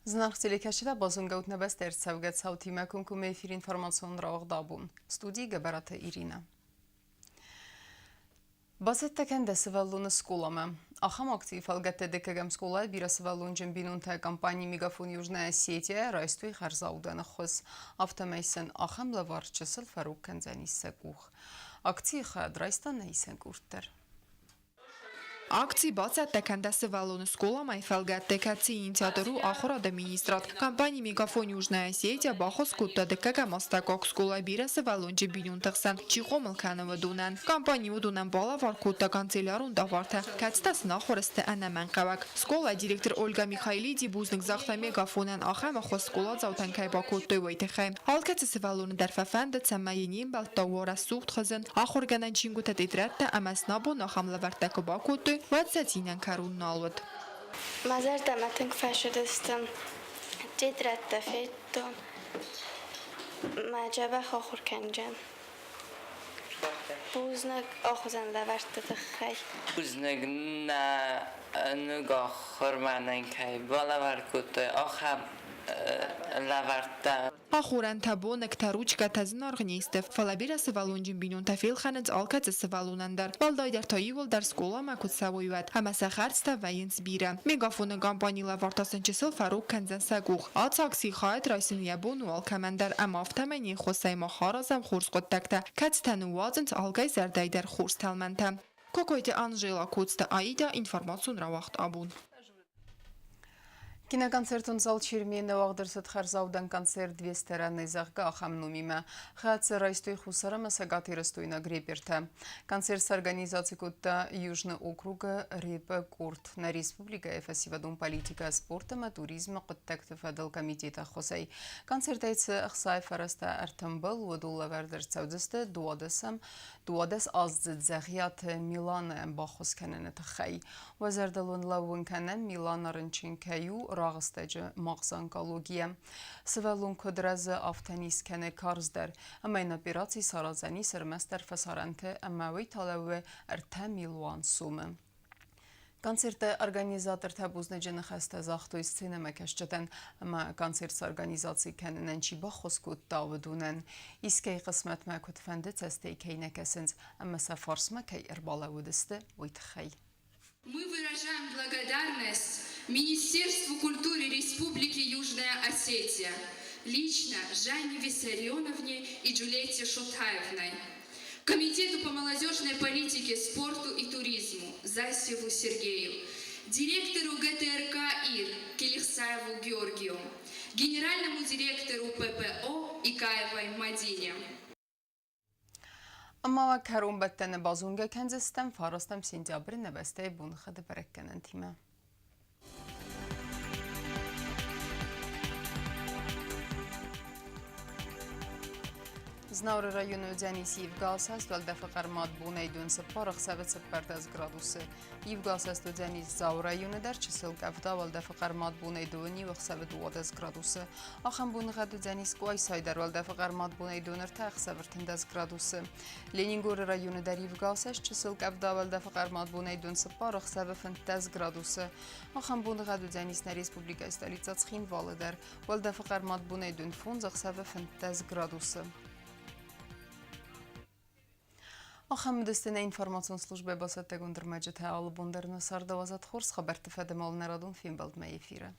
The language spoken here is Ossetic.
Зынаргъ телекӕсджытӕ, базонгӕ ут нӕ бӕстӕ ӕрцӕугӕ цаутимӕ комкоммӕ эфир информацион рауагъд абон. Студийы Гӕбӕраты Иринӕ. Бацӕттӕ кӕн дӕ сывӕллоны скъоламӕ. Ахӕм акцийы фӕлгӕтты дыккӕгӕм скъолайы бирӕсывӕллонджын бинонтӕ компани «Мегафон Южная Осетия» райстой хӕрзаудӕны ххуыс. Афтӕмӕй сын ахӕм лӕвар чысыл фӕрог кӕндзӕнис сӕ къух. Акцийы хайад райста нӕ исӕн къорд дӕр. Акци бацӕттӕ кӕндӕ сывӕллоны скъоламӕ фӕлгӕтты, кӕцы инициатор у ахуырады министрад. Компани «Мегафон Южная Осетия» баххуыс кодта дыккӕгӕм астӕуккаг скъолайы бирӕ сывӕллонджы бинонты хсӕн чи хъомыл кӕны, уыдонӕн. Компани уыдонӕн балӕвар кодта канцелярон товартӕ, кӕцытӕ сын ахуыры сты ӕнӕмӕнгхъӕуӕг. Скъолайы директор Ольга Михайлиди бузныг загъта Мегафонӕн, ахӕм ӕххуыс скъоладзаутӕн кӕй бакодтой, уый тыххӕй. Алкӕцы сывӕллоны дӕр фӕфӕнды, цӕмӕй йын йе мбӕлттӕ уа рӕсугъд хызын, ахуыргӕнӕн чингуытӕ, тетрӕдтӕ ӕмӕ сын абон ахӕм лӕвӕрттӕ куы бакодтой, уӕд сӕ цинӕн кӕрон нал уыд. Мӕ зӕрдӕмӕ тынг фӕцыдысты, тетрӕдтӕ федтон, мӕ дзӕбӕх ахуыр кӕнджын. Бузныг охуызӕн лӕвӕртты тыххӕй. Бузныг нӕ ног ахуырмӕнӕн кӕй балӕвар кодтой, ахӕм лӕвӕрттӕ. Ахорӕнтӕ, бонӕгтӕ, ручкӕтӕ зынаргъ не сты, фӕлӕ бирӕ сывӕллонджын бинонтӕ фелхӕнынц алкӕцы сывӕллонӕн дӕр. Уӕлдайдӕр та иууылдӕр скъоламӕ куы цӕуой, уӕд, ӕмӕ сӕ хӕрдзтӕ вӕййынц бирӕ. Мегафоны компани лӕвар та сын чысыл фӕрог кӕндзӕн сӕ къух. Ацы акцийы хайад райсын йӕ бон у алкӕмӕн дӕр ӕмӕ афтӕмӕй не ххуысӕй мах аразӕм хорз хъуыддӕгтӕ, кӕцытӕ ныууадзынц алкӕй зӕрдӕйы дӕр хорз тӕлмӕнтӕ. Кокойты Анжела, Коцты Аидӕ, информацион рауагъд абон. Киноконцертон зал Чермены уагъд ӕрцыд хӕрзаудӕн концерт «Две стороны», зӕгъгӕ, ахӕм номимӕ. Хӕццӕ райстой Хуссар ӕмӕ цӕгатирыстойнаг репертӕ. Концерт сорганизаци кодта Южный округы рэпы къорд. Нӕ республикӕйы фӕсивӕдон политикӕ, спорт ӕмӕ туризмы хъуыддӕгты фӕдыл комитеты ӕххуысӕй. Концертӕй цы ӕхцайы фӕрӕзтӕ ӕртымбыл, уыдон лӕвӕрд ӕрцӕудзысты дуадӕсӕм 12-аздзыд Дзӕгъиаты Миланӕн баххуыс кӕныны тыххӕй. Уӕ зӕрдыл уын лӕууын кӕнӕм, Милана рынчын кӕй у рагъыстӕджы магъзы онкологийӕ. Сывӕллон куыд рӕзы, афтӕ низ кӕны карздӕр, ӕмӕ йын операци сараздзӕнис ӕрмӕстдӕр фӕсарӕнты ӕмӕ уый та лӕууы 3 милуан сомы. Концерты организатортӕ бузныджы ныхӕстӕ загътой сценӕмӕкӕсджытӕн ӕмӕ концерт сорганизаци кӕнынӕн чи баххуыс кодта, уыдонӕн. Искӕй хъысмӕтмӕ куыдфӕнды цӕстӕй кӕй нӕ кӕсынц ӕмӕ сӕ фарсмӕ кӕй ӕрбалӕууыдысты, уый тыххӕй. Мы выражаем благодарность Министерству культуры Республики Южная Осетия, лично Жанне Виссарионовне и Джульетте Шотаевной, Комитету по молодежной политике, спорту и туризму Засеву Сергею, директору ГТРК ИР Келихсаеву Георгию, генеральному директору ППО Икаевой Мадине. Ӕмӕ уӕ кӕронбӕттӕны базонгӕ кӕндзыстӕм фарастӕм сентябры нӕ бӕстӕйы боныхъӕды бӕрӕггӕнӕнтимӕ. Знауыры районы уыдзӕнис ивгӕ асӕст, уӕлдӕфы хъӕрмад бонӕй дон цыппар, ӕхсӕвы 14 градусы. Ивгӕ асӕст уыдзӕнис Дзауы районы дӕр, чысыл къӕвда, уӕлдӕфы хъӕрмад бонӕй дон иу, ӕхсӕвы 12 градусы. Ахӕм боныгъӕд уыдзӕнис Къуайсайы дӕр, уӕлдӕфы хъӕрмад бонӕй дон ӕртӕ, ӕхсӕвы 13 градусы. Ленингоры районы дӕр ивгӕ асӕст, чысыл къӕвда, уӕлдӕфы хъӕрмад бонӕй дон цыппар, ӕхсӕвы 15 градусы. Ахӕм боныгъӕд уыдзӕнис нӕ республикӕйы столицӕ Цхинвалы дӕр. Уӕлдӕфы хъӕрмад бонӕй дон фондз, ӕхсӕвы 15 градусы. Ахӕм уыдысты нӕ информацион службӕйы бацӕттӕгонд ӕрмӕджытӕ алы бон дӕр нӕ цардауадзат хорз хабӕртты фӕдыл нӕ радон фембӕлдмӕ эфиры.